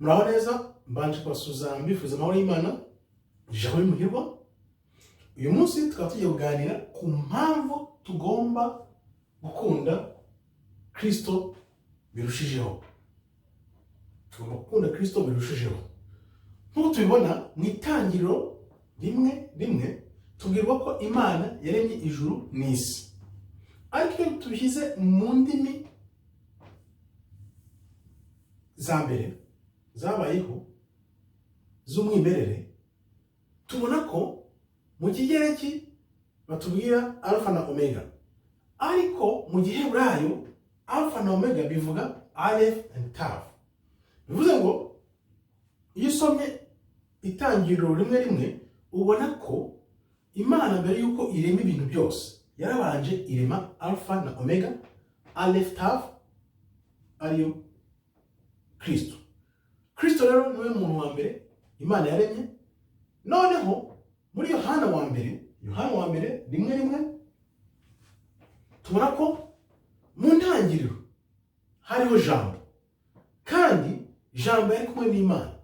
Muraho neza, mbanje kubasuhuza mbifuza amahoro y'Imana. Jerome Muhirwa. Uyu munsi tukaba tugiye kuganira ku mpamvu tugomba gukunda Kristo birushijeho. Tugomba gukunda Kristo birushijeho. Nk'uko tubibona mu Itangiriro 1:1, tubwirwa ko Imana yaremye ijuru n'isi. Ariko iyo tubishyize mu ndimi za mbere zabayeho z'umwimerere, tubona ko mu Kigereki batubwira Alpha na Omega, ariko mu Giheburayo Alpha na Omega bivuga Aleph and Tav. Bivuze ngo iyo usomye Itangiriro 1:1, ubona ko Imana mbere y'uko irema ibintu byose yarabanje irema Alpha na Omega, Aleph Tav, ariyo Kristo. Kristo rero niwe muntu wa mbere Imana yaremye. Noneho muri Yohana wa mbere, Yohana wa mbere 1:1, tubona ko mu ntangiriro hariho Jambo, kandi Jambo yari kumwe n'Imana.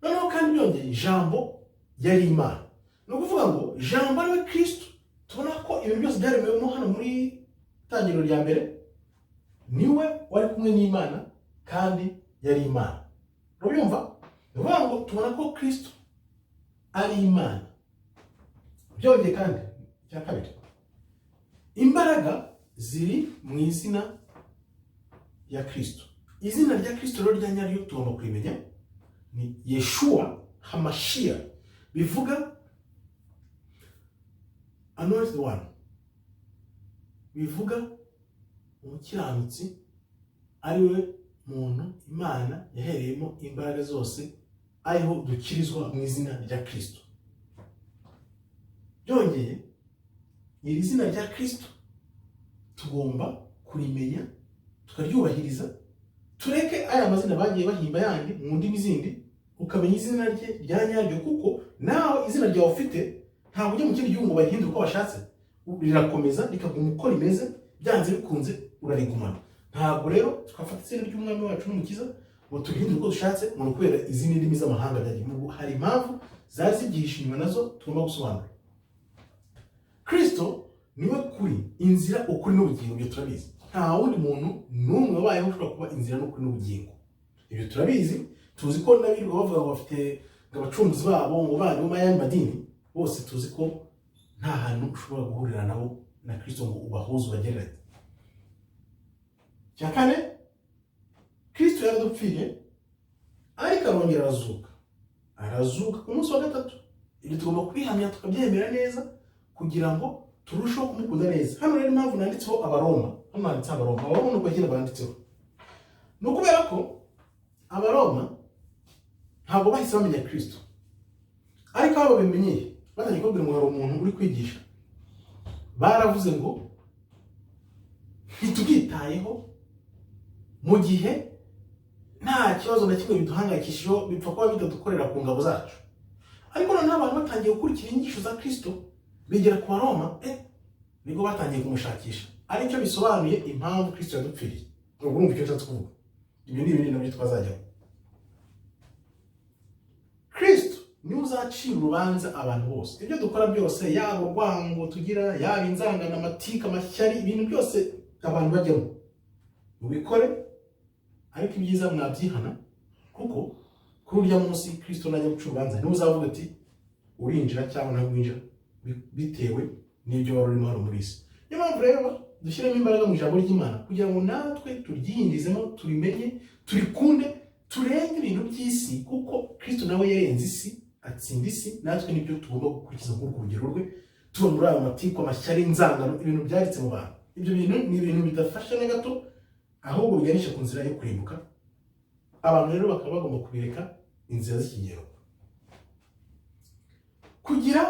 Noneho kandi byongeye, Jambo yari Imana. Ni ukuvuga ngo Jambo ariwe Kristo, tubona ko ibintu byose byaremewemo hano muri itangiriro rya mbere, niwe wari kumwe n'Imana kandi yari Imana. Urabyumva? Ni ukuvuga ngo tubona ko Kristo ari Imana. Byongeye kandi, icya kabiri, imbaraga ziri mu izina rya Kristo. Izina rya Kristo rero rya nyaryo tugomba kurimenya, ni Yeshua Hamashia, bivuga Anointed One, bivuga umukiranutsi, ari we muntu Imana yahereyemo imbaraga zose, ariho dukirizwa mu izina rya Kristo. Byongeye, iri zina rya Kristo tugomba kurimenya, tukaryubahiriza, tureke aya mazina bagiye bahimba yandi mu ndimi zindi, ukamenya izina rye rya nyaryo, kuko nawe izina ryawe ufite ntabwo ujya mu kindi gihugu ngo barihindure uko bashatse, rirakomeza rikaguma uko rimeze, byanze bikunze urarigumana. Ntabwo rero twafata izina ry'Umwami wacu n'Umukiza ngo turihindure uko dushatse, ngo ni ukubera izindi ndimi z'amahanga byagiye. Hari impamvu zari zibyihishe inyuma nazo tugomba gusobanura. Kristo niwe kuri, inzira, ukuri n'ubugingo. Ibyo turabizi, nta wundi muntu n'umwe wabayeho ushobora kuba inzira n'ukuri n'ubugingo. Ibyo turabizi. Tuzi ko n'abirirwa bavuga ngo bafite ngo abacunguzi babo, ngo bandi bo mu yandi madini bose, tuzi ko nta hantu ushobora guhurira nabo na Kristo ngo ubahuze, ubagereranye. Icya kane, Kristo yaradupfiriye, ariko arongera arazuka, arazuka ku munsi wa gatatu. Ibyo tugomba kubihamya, tukabyemera neza kugira ngo turusheho kumukunda neza. Hano rero impamvu nanditseho Abaroma, hano handitseho Abaroma, Abaroma ni uko kera banditseho, ni ukubera ko Abaroma ntabwo bahise bamenya Kristo, ariko aho babimenyeye batangiye kubabwira ngo hari umuntu uri kwigisha, baravuze ngo ntitubyitayeho mu gihe nta kibazo na kimwe biduhangayikishijeho, bipfa kuba bitadukorera ku ngabo zacu. Ariko noneho abantu batangiye gukurikira inyigisho za Kristo, bigera ku Baroma, nibwo batangiye kumushakisha, aricyo bisobanuye impamvu Kristo yadupfiriye. Ubwo urumva icyo nshatse kuvuga. Ibyo ni ibindi nabyo twazajyaho. Kristo niwe uzacira urubanza abantu bose. Ibyo dukora byose, yaba urwango tugira, yaba inzangano, amatika, amashyari, ibintu byose abantu bajyamo, mubikore, ariko ibyiza mwabyihana, kuko kuri urya munsi Kristo najya guca urubanza, niwe uzavuga ati urinjira cyangwa ntabwo winjira, bitewe n'ibyo wari urimo hano muri isi. Niyo mpamvu rero dushyiremo imbaraga mu ijambo ry'Imana kugira ngo natwe turyiyinjizemo, turimenye, turikunde, turenge ibintu by'isi, kuko Kristo nawe yarenze isi, atsinda isi. Natwe nibyo tugomba gukurikiza nk'urwo rugero rwe, tuba muri ayo matiku, amashyari, inzangano, ibintu byanditse mu bantu. Ibyo bintu ni ibintu bidafasha na gato, ahubwo biganisha ku nzira yo kurimbuka. Abantu rero bakaba bagomba kubireka inzira z'ikigero kugira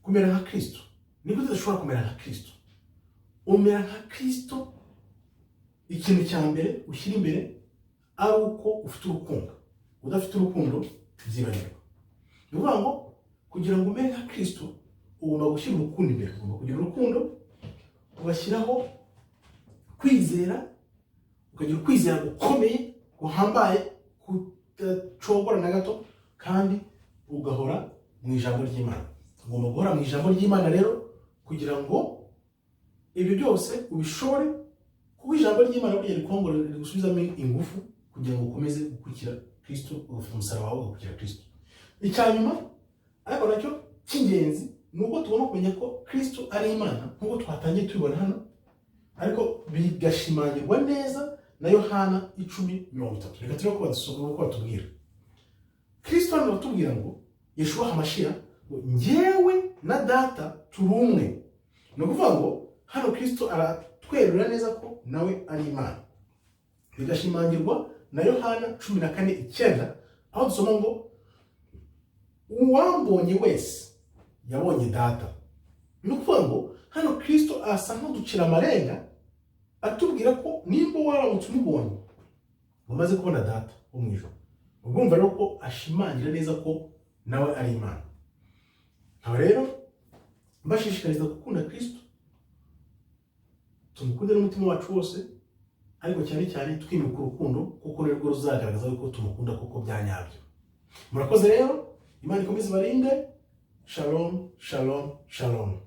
kumera nka Kristo. Ni gute dushobora kumera nka Kristo? Umera nka Kristo, ikintu cya mbere ushyira imbere ari uko ufite urukundo. Udafite urukundo byibagirwa. Ni ukuvuga ngo kugira ngo umere nka Kristo ugomba gushyira urukundo imbere, ugomba kugira urukundo, ugashyiraho kwizera, Ukagira ukwizera gukomeye, guhambaye, kudacogora na gato, kandi ugahora mu ijambo ry'Imana. Ugomba guhora mu ijambo ry'Imana rero kugira ngo ibyo byose ubishobore, kuko ijambo ry'Imana burya rikongora, rigusubizamo ingufu kugira ngo ukomeze gukurikira Kristo, ugafata umusaraba wawe ugakurikira Kristo. Icya nyuma ariko nacyo cy'ingenzi ni uko tugomba kumenya ko Kristo ari Imana, nk'uko twatangiye tubibona hano, ariko bigashimangirwa neza na Yohana 10:30. Reka turebe ko badusoma, uko batubwira. Kristo hano baratubwira ngo Yeshuwa Hamashiya ngo: "Njyewe na Data turi umwe." Ni ukuvuga ngo hano Kristo aratwerura neza ko nawe ari Imana, bigashimangirwa na Yohana 14:9, aho dusoma ngo: "Uwambonye wese yabonye Data." Ni ukuvuga ngo hano Kristo asa nk'uducira amarenga, atubwira ko nimba waramutse umubonye, wamaze kubona Data wo mu ijuru. Ubwo rero ko ashimangira neza ko nawe ari Imana. Nkaba rero mbashishikariza gukunda Kristo, tumukunde n'umutima wacu wose, ariko cyane cyane twimika urukundo, kuko nirwo ruzagaragaza ko tumukunda kuko bya nyabyo. Murakoze rero, Imana ikomeze ibarinde. Shalom, shalom, shalom.